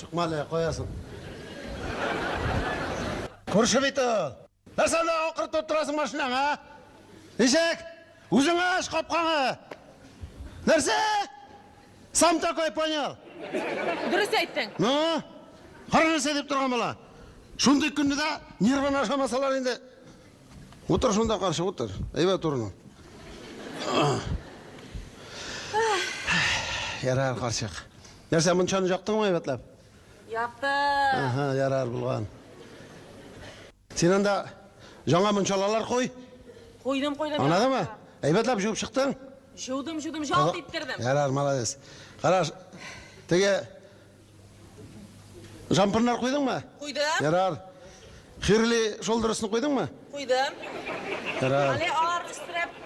Ашыкма әле, каясың? Күрше бит ул. Нәрсә анда акыртып торасың машинаң, а? Ничек? Үзең ач капкаңы. Нәрсә? Сам такой понял. Дөрес әйттең. Ну, кара нәрсә дип торган бала. Шундый көнне дә нервын ашамасалар инде. Утыр шунда каршы, утыр. Әйбәт урын. Ярар, карчык. Нәрсә, мунчаны яктыңмы әйбәтләп? Яктым. Ага, ярар булган. Син анда яңа мунчалалар куй. Куйдым, куйдым. Аңладыңмы? Әйбәтләп жуып чыктың? Жудым, жудым, жалт иттердем. Ярар, молодец. Караш, теге Жампырнар куйдыңмы? Куйдым. Ярар. Хирли шолдырысын куйдыңмы? Куйдым. Ярар. Әле алар өстерәп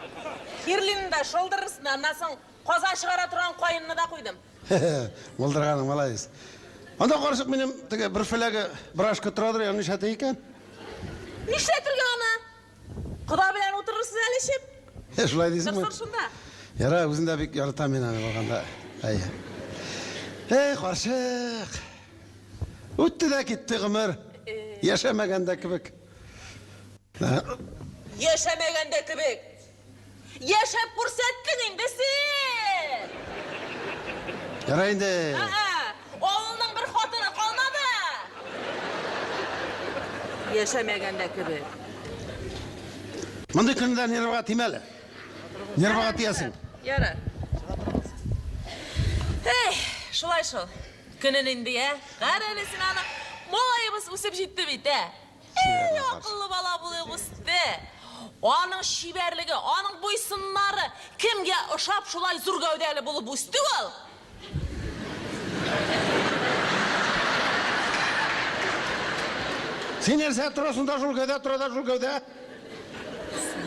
Хирлины да, шолдырысын да, аннан соң казан чыгара торган каенны да куйдым. Булдырганың, молодец. Анда карчык минем теге бер фләге брашка торадыр, я нишләтә икән? Нишләтергә аны? Кода белән утырырсыз әле эчеп. Шулай дисеңме? Торсын шунда. Яра, үзен дә бик яратам мин аны булганда. Әйе. Эй, карчык. Үтте дә китте гомер. Яшәмәгән дә кебек. Яшәмәгән дә кебек. Яшәп күрсәттең инде син! Ярай инде. Авылның бер хатыны калмады. Яшәмәгән дә кебек. Мондый көндә нервыга тимә әле. Нервыга тиясең. Ярар. Эй, шулай шул. Көне нинди, ә? Кара әле син аны. Малаебыз үсеп җитте бит, ә? Эй, акыллы бала булып үсте. Аның чибәрлеге, аның буй-сыннары кемгә ошап шулай зур гәүдәле булып үсте ул? Син нәрсә торасың да шул гәүдә, тора да шул гәүдә?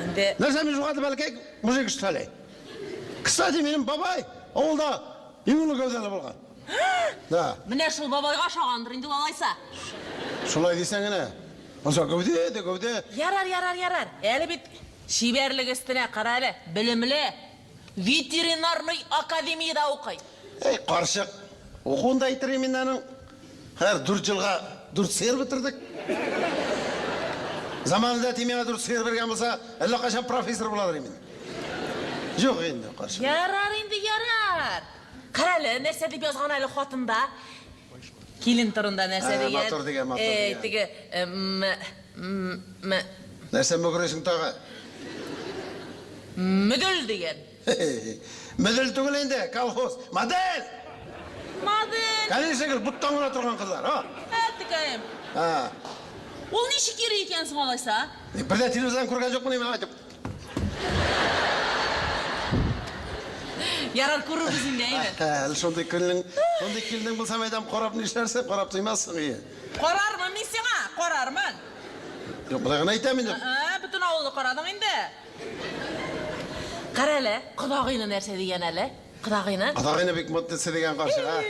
Инде Нәрсә мин шуга бәләкәй мужик что ли? Кстати, минем бабай авылда иң олы гәүдәле булган. Да. Менә шул бабайга ошагандыр инде ул алайса. Шулай дисәң генә. Анса гәүдә дә гәүдә. Ярар, ярар, ярар. Әле бит чибәрлек өстенә кара әле, белемле. Ветеринарный академиядә укый. Әй, карчык, укуын да әйтер идем инде аның. Хәзер дүрт елга дүрт сыер бетердек. Заманында әти миңа дүрт сыер биргән булса, әллә кайчан профессор буладыр идем. Юк инде, карчык. Ярар инде, ярар. Кара әле, нәрсә дип язган әле хатында? Килен турында нәрсә Ә, дигән? матур дигән, матур Э, дигән. Теге, э, м, м, м, Нәрсә мөгрисең тагы? мөдел дигән. Мөдел түгел инде, колхоз. Модель! Модель! Конечно, гел буттан гына торган кызлар, а? Әттекәем. А. Ул ничек йөри икән соң алайса? Бер дә телевизордан күргән юкмыни мин әйтеп. Ярар, күрербез инде, әйме. Әле шундый көннең, шундый килнең булса, мәйдан карап нишләрсең, карап туймассың, ие. Карармын мин сиңа, карармын. Юк, болай гына әйтәм инде. Ә, бөтен авылны карадың инде. Кара әле, кодагыйны нәрсә дигән әле? Кодагыйны? Кодагыйны бик модныйсы дигән карчык, а?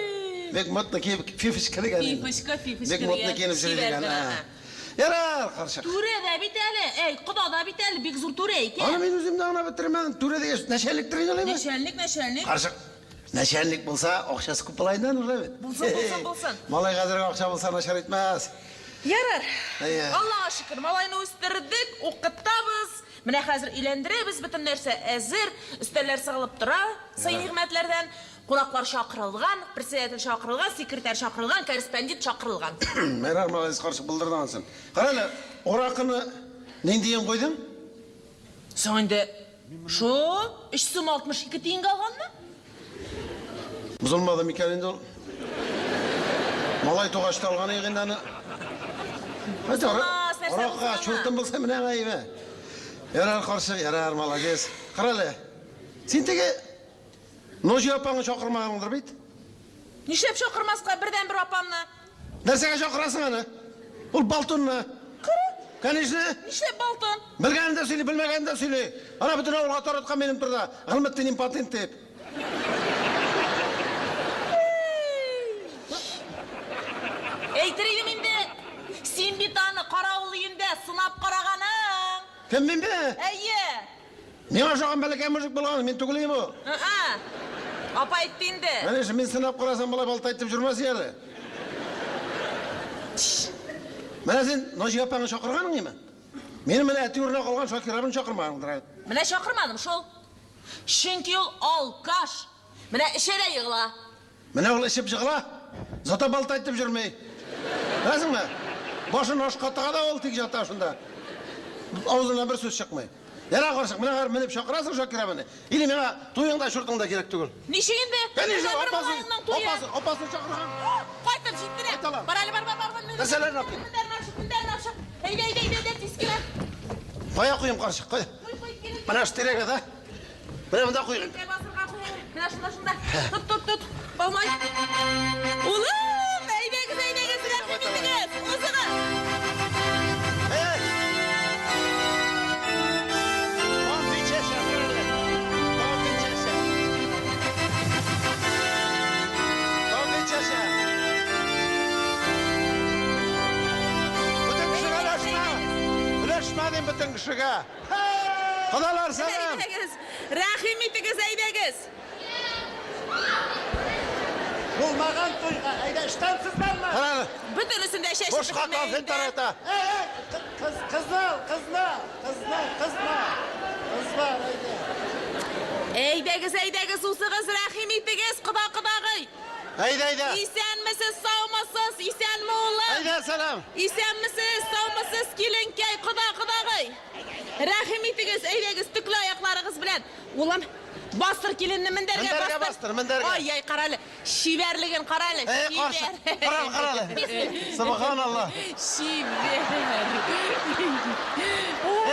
Бик модно киеп, фифочка дигән инде. Фифочка, фифочка Бик модно дигән. киенеп йөри Чибәр дигән, генә, а. Ярар, карчык. Түрә дә бит әле, әй, кода да бит әле, бик зур түрә икән. Аны мин үзем дә аңлап бетермәдем. Түрә дигәч, нәчәлниктер инде алаймы? Нәчәлник, нәчәлник. Карчык, нәчәлник булса, акчасы күп була инде аның, шулай бит? Булсын, булсын, булсын. Малай хәзерге акча булса начар итмәс. Ярар. Әйе. Аллага шөкер, малайны үстердек, укытабыз. Менә хәзер өйләндерәбез, бөтен нәрсә әзер, өстәлләр сыгылып тора сый-нигъмәтләрдән. Кунаклар чакырылган, председатель чакырылган, секретарь чакырылган, корреспондент чакырылган. Ярар, молодец, карчык, булдырдың анысын. Кара әле, аракыны ниндиен куйдың? Соң инде шул 3 сум 62 тиенгә алганмы? Бозылмады микән инде ул? Малай тугач та алган идек инде аны. Бозылмас, нәрсә Аракыга бозыла? чуртым булса менә гаебе. Ярар, карчык, ярар, молодец. Кара әле, син теге Ножи апаңны чакырмагандыр бит? Нишләп чакырмаска бердәнбер апамны? Нәрсәгә чакырасың аны? Ул болтунны. Кара. Конечно. Нишләп болтун? Белгәнен дә сөйли, белмәгәнен дә сөйли. Ана бөтен авылга тараткан минем турыда. Гыйлметдин импотент дип. Әйтер идем инде. Син бит аны каравыл өендә сынап караганың. Кем мин бе? Әйе. Миңа ошаган бәләкәй мужик булган, мин түгел идем ул. Ы-ы. Апа әйтте инде. Конечно, мин сынап карасам, болай балта әйтеп йөрмәс әле. Менә син Наҗия апаңны чакырганың име? Минем менә әти урынына калган Шакир абыйны чакырмагандыр әле. Менә чакырмадым шул. Чөнки ул алкаш. Менә эчә дә егыла. Менә ул эчеп җыгыла, зато балта итеп йөрми. Беләсеңме? Башын ашка тыга да ул тик ята шунда. Авызыннан бер сүз чыкмый. Ярар, карчык, менә хәзер менеп чакырасың Шакир абыйны. Или миңа туең да, чуртың да кирәк түгел. Ничек инде? Конечно, Менә бер апасы, малаеңның туе. апасы, апасын чакырган. Кайтып җитте дә. Кайталар. Бар әле, бар, бар, бар. бар. Нәрсәләрен алып кил? Мендәрен алып чык, мендәрен алып чык. Әйдә, әйдә, әйдә, әйдә, тиз килә. Кая куйым, карчык, кая? Куй, куй, килен. Менә шу тирәгә, да? Менә монда куйгын. Менә басырга куй. Менә шунда, шунда. Тот, тот, тот. Алмай. Улым, әйдәгез, әйдәгез, рәхим итегез. Узыгыз. Эй! Конфет чәчә, конфет чәчә. Конфет чәчә. Бөтен кешегә өләшмә. Өләшмә дим бөтен кешегә. Кодалар, сәлам. Әйдәгез. Рәхим итегез, әйдәгез. Булмаган туйга, әйдә, ыштансызлармы? Кара әле, Бөтенесен дә чәчеп бушка бетермә конфет инде. тарата. Эй, эй, кыз, кызны ал, кызны, кызны, кызны, кызлар, әйдә. Әйдәгез, әйдәгез, узыгыз, рәхим итегез, кода кодагый. Әйдә, әйдә. Исәнмесез, саумысыз, исәнме улым? Әйдә, сәлам. Исәнмесез, саумысыз, киленкәй, кода кодагый. Рәхим итегез, әйдәгез, төкле аякларыгыз белән. Улым, бастыр киленне мендәргә, Мендәргә бастыр, мендәргә. Ай, ай, карале, чибәрлеген карале. Эй, карчык, кара, кара әле. Субханалла. Чибәр.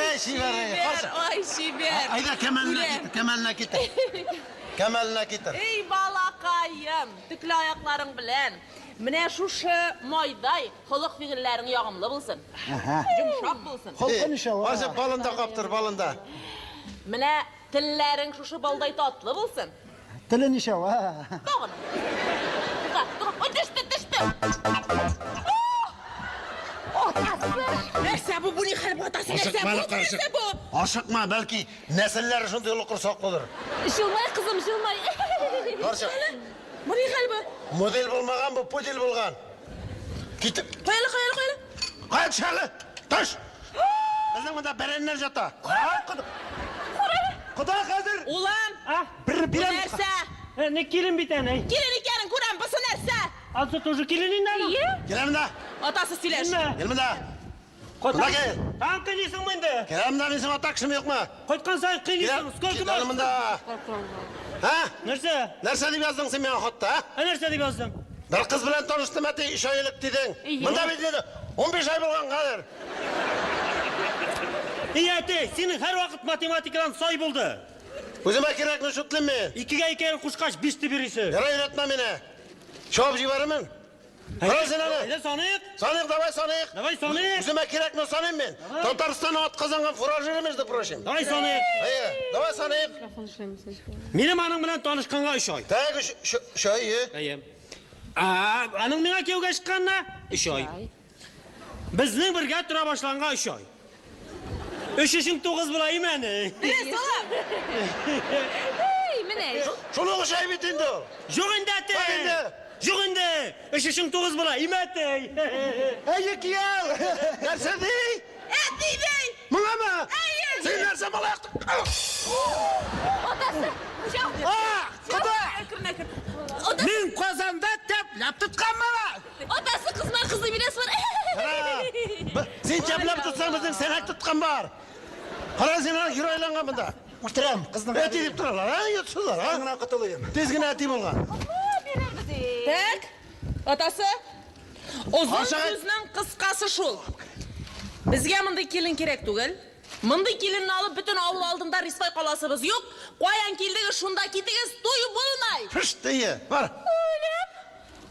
Эй, чибәр, эй, Чибәр, карчык. ай, чибәр. Әйдә, кәмәленә Үләм. китер, кәмәленә китер. Кәмәленә китер. Эй, балакаем, төкле аякларың белән. Менә шушы майдай холык фигыльләрең ягымлы булсын. Йомшак булсын. Холкы ничә, ва? Карчык, балын да каптыр, балын да. Менә телләрең шушы балдай татлы булсын. Теле ничә, ва? Тагын. Тука, тука. Ой, төште, төште. Атасы! Нәрсә бу? Бу ни хәл бу, атасы? Нәрсә бу? Нәрсә бу? Ашыкма, бәлки нәселләре шундый олы корсаклыдыр. Җылмай, кызым, җылмай. Карчык, Бу ни хәл бу? модель булмаган бу, пудель булган. Китеп, Кой әле, кой әле, кой әле. кая төш әле? Төш! Безнең монда бәрәннәр ята. Кода хәзер Улым, А? бер бу бирәм. нәрсә? Э, не килен бит әнә. Килен икәнен күрәм, бусы нәрсә? Ансы тоже килен инде аның. Килә монда, Атасы сөйләш. Килме? кил монда. Монда кил. Тагын кыйныйсыңмы инде? Килә монда, мин сиңа ата кешеме юкмы? Кайткан саен Килә, кыйныйсың. Сколько кил әле можно? монда. Һа? Нәрсә? Нәрсә дип яздың син миңа хатта, а? Ә нәрсә дип яздың? Бер кыз белән таныштым әти, 3 ай элек дидең. Монда бит инде 15 ай булган хәзер. И әти, синең һәрвакыт математикадан сай булды. Үземә кирәкне шутлыйм мин. Икегә икәне кушкач, биш дип йөрисең. Ярай өйрәтмә мине. Чабып җибәрермен. Кара син әле. Әйдә саныйк. Саныйк, давай саныйк. Давай саныйк. Үземә кирәкне саныйм мин. Татарстан атказанган фуражиры, между прочим. Давай саныйк. Әйе, давай саныйк. Минем аның белән танышканга 3 ай. Так, өч ай, е. Әйе. А, аның миңа кияүгә чыкканына 3 ай. Безнең бергә тора башланга 3 ай. Өч өчең тугыз була имәне. Дөрес, улым. Эй, менә. Шул ук өч ай бит инде ул. Юк инде әти. Бак инде. Юк инде. Өч өчең тугыз була имәте. Әйе, кияү. Нәрсә ди? Әти ди. Моңамы? Әйе. Син нәрсә малай? Атасы, А, кода! Әкрен, әкрен. Атасы, Мин Казанда тәпләп тоткан малай. атасы кызма кызны бирәсе бар. Син тәпләп тотсаң, безнең сәнәк тоткан бар. Кара син аны герой әйләнгән монда. Үтерәм, кызның. Әти дип торалар, а? Йотсызлар, а? Гына котылыйм. Тиз генә әти булган. Так, атасы. Озын Ашыгай. сүзнең кыскасы шул. Безгә мондый килен кирәк түгел. Мондый киленне алып бөтен авыл алдында рисвай каласыбыз юк. Каян килдегез, шунда китегез, туй булмай. Фыш тие. Бар. Үләм.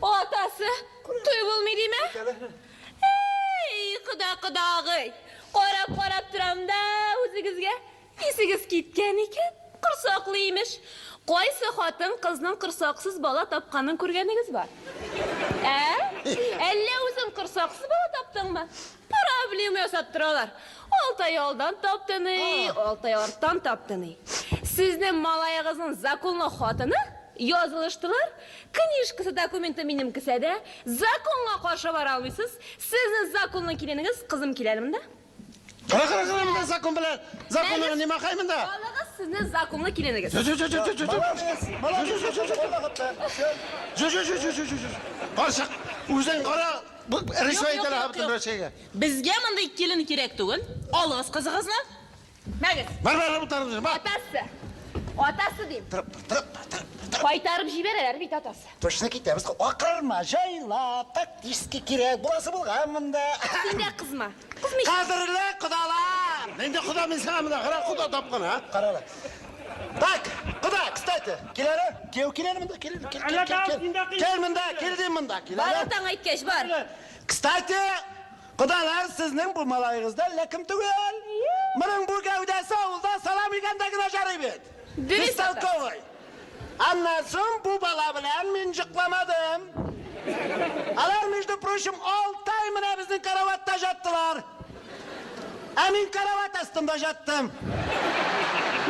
Атасы, туй булмый димә? Эй, кода кодагый. Карап-карап торам да үзегезгә. Исегез киткән икән. Корсаклы имеш. Кайсы хатын кызның корсаксыз бала тапканын күргәнегез бар? Ә? Әллә үзең корсаксыз бала таптыңмы? Проблема ясап торалар. Алты ай алдан таптың, эй, алты ай арттан таптың. эй. Сезнең малаегызның законлы хатыны Язылыштылар. Книжкасы, документы минем кесәдә. Законга каршы бара алмыйсыз. Сезнең законлы киленегез, кызым килә әле монда. Кара, кара, кара, монда закон белән. Законны не махай монда. Алыгыз сезнең законлы киленегез. Жо, жо, жо, жо, жо, жо. Молодец, молодец. Жо, жо, жо, жо, жо, жо, жо. Карчык, үзең кара, бу ришвә итәләр бөтен Россиягә. Безгә мондый килен кирәк түгел. Алыгыз кызыгызны. Мәгез. Бар, бар, утырып, бар. Атасы. Атасы дим. Торып, торып, торып, торып. Кайтарып җибәрәләр бит атасы. Точно китәбез. Акырма, җайлап, тактически кирәк. Буласы булган монда. Син дә кызма. Кызмый. Кадерле кодалар! Нинди кода мин сиңа монда, кара кода тапкан, а? Кара әле. Так, кода, кстати, кил әле. Кияү кил әле монда, кил, кил, кил, Әллә кил, тагын кил. син дә кыйныйсың. Кил монда, кил дим монда, кил Бар әле. атаң әйткәч, бар. Кстати, кодалар, сезнең бу малаегызда әллә кем түгел. Моның бу гәүдәсе авылда салам игәндә генә жарый бит. Дөрес, Бестолковый. Аннан соң бу бала белән мин йокламадым. Алар, между прочим, 6 ай менә безнең караватта яттылар. Ә мин карават астында яттым.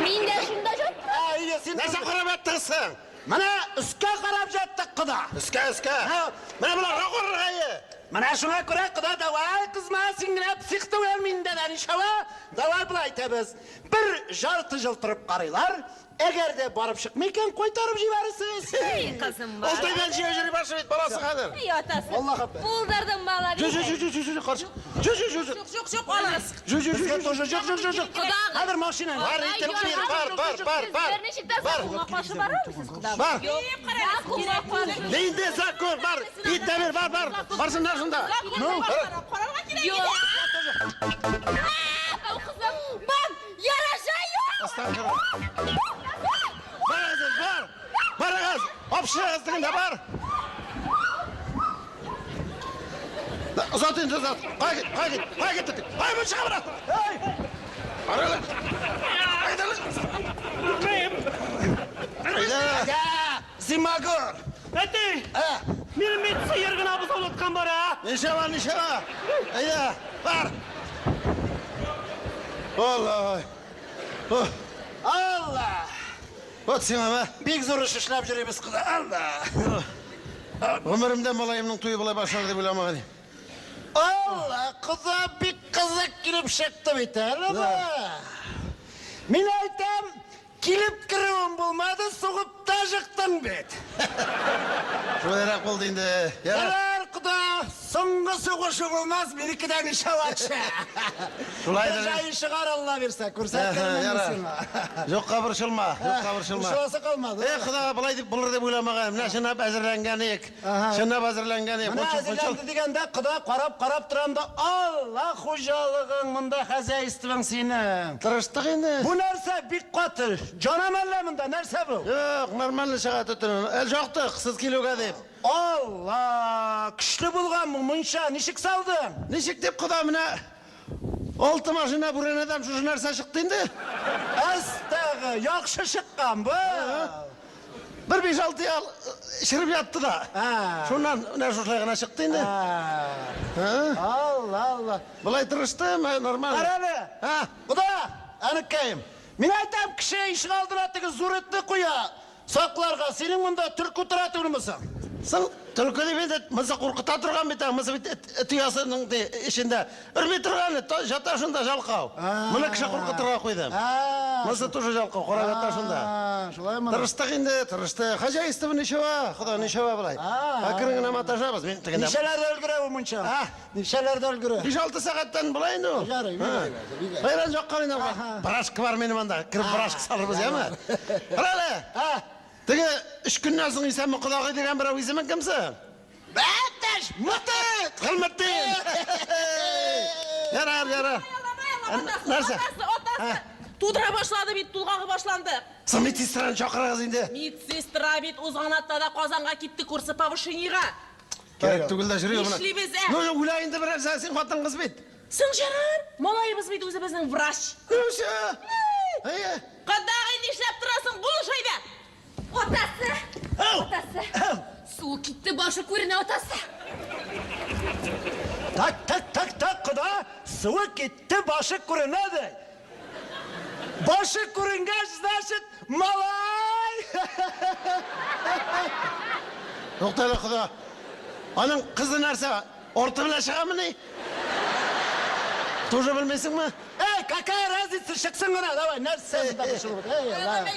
Мин дә шунда жаттым. Ә, әйе, син Нәрсә карап яттырсың? Менә өскә карап яттык, кода. Өскә, өскә. Һә. Менә боларга карарга ие. Менә шуңа күрә, кода, давай, кызма, син генә псих түгел, миндә дә ничава. Давай болай итәбез. Бер жарты жыл торып карыйлар. Әгәр дә барып чыкмый икән, кайтарып җибәрерсез. Эй, кызым бар. Алты айдан җыя йөри башы бит баласы хәзер. Эй, атасы. Аллаһ Акбар. Булдырдың бала Жо, жо, бит. жо, жо, жо, жо, каршы. Жо, жо, жо, жо. Юк, юк, юк, алыгыз. Жо, жо, жо, Безгә жо. тоже юк, юк, юк, юк. Кодагый. Хәзер машина. Бар, итеп бир, бар, бар, бар, бар. Берничек тә Бар. законга каршы бара алмыйсыз, кода. Бар. Законга каршы. Нинди закон бар? Ит тә бир, бар, бар. Барсыннар шунда. Ну, карарга кирәк. Юк. Ау, кызым, бам, яраша юк. Астагфирулла. Бар, Азиз, бар. Барыгыз, общагыз тегендә бар. Да, Озат инде, озат. Кая кит, кая кит, кая киттек? Кая бу чыга бара? Эй! Бар әле. Әйдә әле. Әйдә. Я, Зимагур. Әти! Ә, Минем бит сыер гына бозаулаткан бар, а! Ничего, ничего. Әйдә, бар. Алла. О, Алла. Вот сиңа мә. Бик зур эш эшләп йөрибез, кода. Алла. Гомеремдә малаемның туе болай башлар дип уйламаган идем. Алла, кода бик кызык килеп чыкты бит әле бу. Мин әйтәм, килеп керүем булмады, сугып та жыктың бит. Шулайрак булды инде. Ярар. Ярар, кода, соңгы сугышы булмас, минекедән иншалла. Шулайдыр. Бер җае чыгар, Алла бирсә, күрсәтермен Ярар. сиңа. Юкка борчылма, юкка борчылма. Борчыласы калмады. Эй, Хода, болай дип булыр дип уйламаган. Менә чынлап әзерләнгән идек. Чынлап әзерләнгән идек. Менә Борчыл, борчыл. әзерләнде дигәндә, кода карап-карап торам да, Алла хуҗалыгың, монда хозяйствоң синең. Тырыштык инде. Бу нәрсә бик каты. Җанам әллә монда, нәрсә бу? Юк, нормально чыга төтен. Әле жактык, сез килүгә дип. Алла, көчле булган бу мунча, ничек салдың? Ничек дип кода менә алты машина бүрәнәдән шушы нәрсә чыкты инде. Әстәгы, яхшы чыккан бу. Бер биш алты ел череп ятты да. А. Шуннан менә шушылай гына чыкты инде. А. Алла, Алла. Болай тырыштым, нормально. Кара әле. Ha? Кода, әнекәем. Мин әйтәм, кеше ишегалдына теге зур этне куя. Сакларга, синең монда төлке утыра түгелмесең? Соң төлке дип инде монысы куркыта торган бит, монысы бит эт оясының эчендә. Өрми торган, ята шунда жалкау. Моны кеше куркытырга куйдым. А. Монысы тоже жалкау, карап ята шунда. А, шулаймы? Тырыштык инде, тырыштык. Хозяйство ничего, Хода ничего болай. А. Әкрен генә маташабыз. Мин тегендә. Ничәләрдә өлгерә бу мунча? А? Ничәләрдә өлгерә? 5-6 сәгатьтән болай инде ул. Ярый, бик әйбәт, бик әйбәт. Хайран жаккан инде. Аһа. Барашка бар минем анда. Кереп барашка салырбыз, яме? Кара әле. А? Теге өч көннән соң исәнме кодагый дигән берәү исемен кемсең? Бәтәш, мытык! Гыйлметдин. Ярар, ярар. Нәрсә? Атасы, атасы. Тудыра башлады бит, тулгагы башланды. Соң медсестраны чакырыгыз инде. Медсестра бит узган атнада Казанга китте курсы повышениега. Кирәк түгел дә йөри моны. Нишлибез, ә? Ну, үлә инде берәр син хатын кыз бит. Соң ярар, малаебыз бит үзебезнең врач. Ну, всё. Әйе. Кодагый нишләп торасың? Булыш әйдә. Атасы! Атасы! Су китте, башы күренә, атасы! Так, так, так, так, кода, суы китте, башы күренә ди. Башы күренгәч, значит, малай! Туктале, кода. Аның кызы нәрсә, арты белән чыгамыни? Тоже белмисеңме? Эй, какая разница, чыксын гына, давай, нәрсә монда кушылып? Эй, Алла.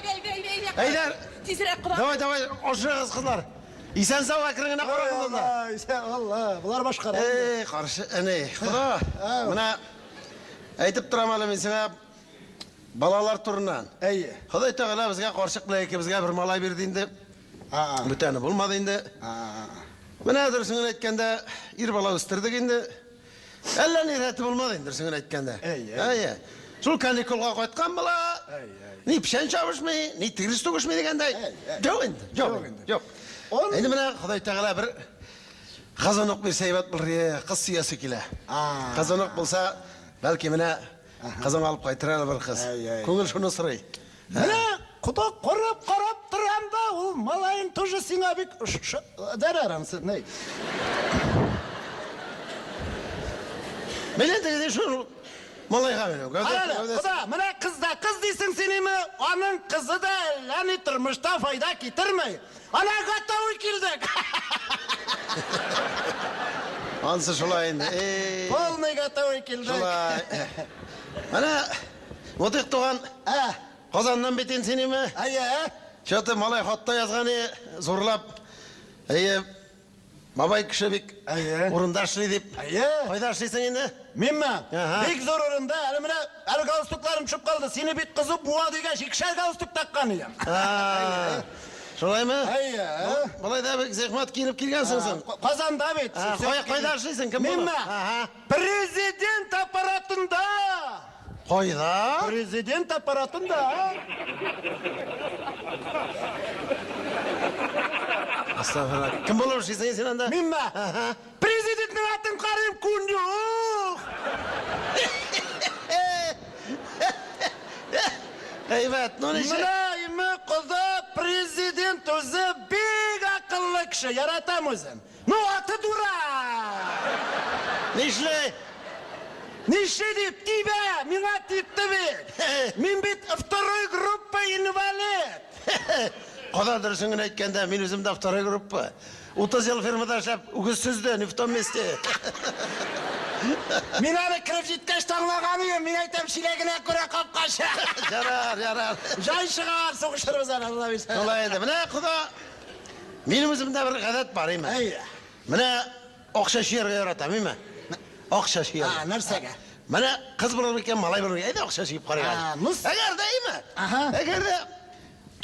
Әйдә. Тизрәк, кода. Давай, давай, ашыгыгыз, кызлар. Исән сау әкрен генә карагыз анда. Алла, исән, Алла, болар башкара. Эй, каршы, әни, кода. Менә әйтеп торам әле мин сиңа балалар турыннан. Әйе. Ходай Тәгалә безгә карчык белән икебезгә бер малай бирде инде. Бүтәне булмады инде. Менә дөресен генә әйткәндә, ир бала үстердек инде. Әллә ни рәте булмады инде, дөресен генә әйткәндә. Әйе. Әйе. Шул каникулга кайткан бала, ни печән чабышмый, ни тирес түгешми дигәндәй. Юк инде, юк инде, юк. Инде менә Ходай Тәгалә бер кызын ук бирсә әйбәт булыр иде, кыз сөясе килә. Кызын ук булса, бәлки менә кызын алып кайтыр әле бер кыз. Күңел шуны сорый. Менә кода карап карап торам да, ул малаең тоже сиңа бик дәрәр ансы, ни. Мин инде шул малайга минем. Карале, кода, менә кыз да кыз дисең син име, аның кызы да әллә ни тормышта файда китерми. Ана готовый килдек. Ансы шулай инде. Эй. Полный готовый килдек. Шулай. Менә Мотыйк туган, Ә, Казаннан бит инде син име? әйе. Чаты малай хатта язган и зурлап. Әйе. Бабай кеше бик Әйе. урында эшли дип. Әйе. Кайда эшлисең инде? Минме? Аһа. Бик зур урында. Әле менә әле галстукларым төшеп калды. Сине бик кызып буа дигәч, икешәр галстук таккан идем. А, Шулаймы? Әйе. Болай да бик зәхмәт киенеп килгәнсең син. Казанда бит. А, Кайда эшлисең? Кем булып? Минме? Аһа. Президент аппаратында. Кайда? Президент аппаратында. Астагфирулла. Кем булып эшлисең син анда? Минме? Аһа. Президентның атын карыйм, күн юк. Әйбәт, ну ничек? Менә име кода президент үзе бик акыллы кеше, яратам үзен. Ну, аты дурак. Нишли? Нишли дип тибә, миңа типте бит. Мин бит второй группа инвалид. Кода дөресен генә әйткәндә, мин үзем дә второй группа. 30 ел фермада эшләп, үгез сөзде, не в том месте. Мин аны кереп җиткәч таңлаган идем. Мин әйтәм, чиләгенә күрә капкачы. Ярар, ярар. Җай чыгар, сугышырбыз әле, Алла бирсә. Шулай инде. Менә кода, минем үземдә бер гадәт бар име. Әйе. Менә акча чөяргә яратам, име? Акча чөяргә. А, нәрсәгә? Менә кыз булыр микән, малай булыр микән? Әйдә акча чөеп карыйк А, әле. ну Әгәр дә име? Аһа. Әгәр дә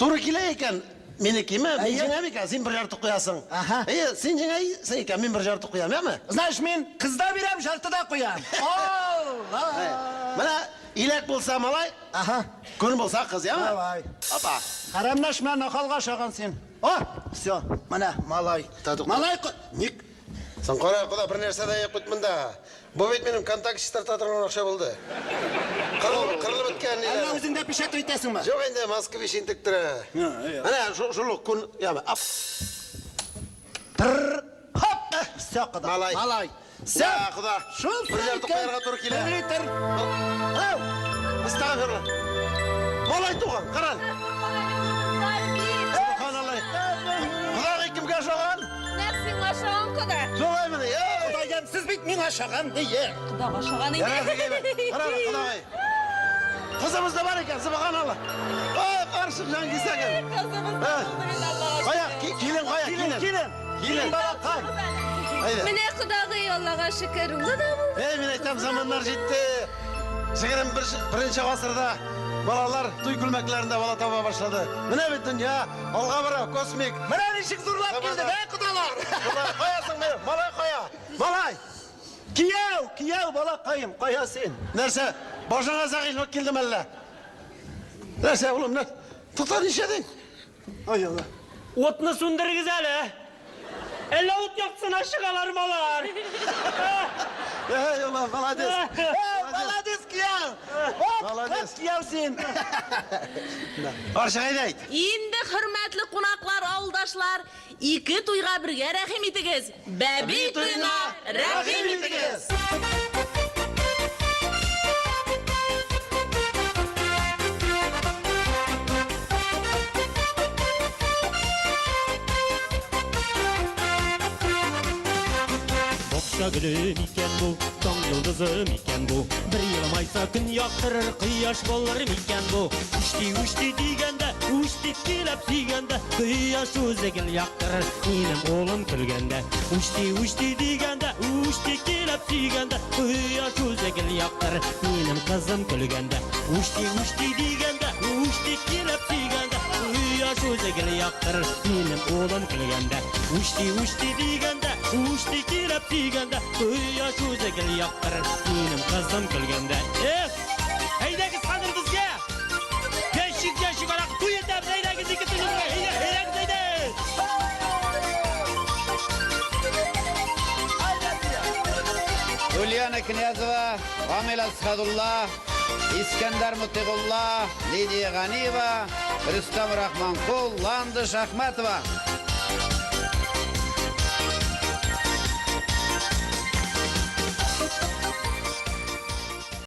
туры килә икән, минеке име? Мин Әйе. җиңәм икән, син бер ярты куясың. Аһа. Әйе, син җиңәсең икән, мин бер ярты куям, яме? Знаешь, мин кызда бирәм, жарты да куям. Алла! Менә иләк булса малай, Аһа. күн булса кыз, яме? Давай. Опа. Харамлашма, нахалга ошаган син. О, все, менә малай. Тукта. Малай, ник? Син кара, кода, бер нәрсә дә юк бит монда. Бу бит минем контакт чистарта торган акча булды. Кырылып, кырылып беткән Әллә ниләр. үзең дә печать итәсеңме? Юк инде, Москвич интектерә. Менә шул ук күн, яме. Ап. Тыр, хоп, все, кода. Малай. Малай. Все. Я, кода. Шул Бер ярты куярга туры килә. Бер литр. Ау! Астагфирулла. Малай туган, кара. Субханалла. Кодагый кемгә ошаган? Нәкъ сиңа ошаган кода. Шулаймыни? Эй! Ходаем, сез бит миңа ошаган дие. Кодага ошаган Ярар, инде. Кара, кодагый. Кызыбыз да бар икән, субханалла. Ой, карчык җан кисәгем. Кызыбыз да булды бит, Аллага Кая, килен кая, Килен, килен. килен. Килен. Балакай. Әйдә. Менә кодагый, Аллага шөкер, улы да булды. Эй, мин әйтәм, заманнар җитте. 21 гасырда балалар туй күлмәкләрендә бала таба башлады. Менә бит дөнья, алга бара, космик. Менә ничек зурлап килде, бә, кодалар. Малай, каясың минем? Малай кая? Малай! Кияү, кияү, балакаем, кая син? Нәрсә? Башыңа зәгыйфь килдеме әллә? Нәрсә, улым, нәрсә? Тукта, нишләдең? Ай Алла. Утны сүндерегез әле. Әллә ут яктысына чыгалар малар. Эй, улым, молодец. Эй, молодец, кияү. Оп, Молодец. оп, кияү син. Карчык әйдә әйт. Инде хөрмәтле кунаклар, авылдашлар, ике туйга бергә рәхим итегез. Бәби туена рәхим итегез. Миләүшә гөле микән бу, таң йолдызы микән бу? Бер елмайса көн яктырыр, кояш булыр микән бу? Үшти, үшти дигәндә, үшти килеп сөйгәндә, кояш үзе гел яктырыр, минем улым көлгәндә. Үшти, үшти дигәндә, үшти килеп сөйгәндә, кояш үзе гел яктырыр, минем кызым көлгәндә. Үшти, үшти дигәндә, үшти килеп сөйгәндә, кояш үзе гел яктырыр, минем улым көлгәндә. Үшти, үшти дигәндә, үшти килеп сөйгәндә, кояш үзе гел яктырыр, минем кызым көлгәндә. Эх, әйдәгез хәзер безгә! Ящик, ящик, арак туй итәбез, әйдәгез ике телемгә, әйдә, әйдәгез, әйдә! Ульяна Князева, Рамил Асхадулла, Искәндәр Мутыйгулла, Лидия Ганиева, Рөстәм Рахманкул, Ландыш Әхмәтова.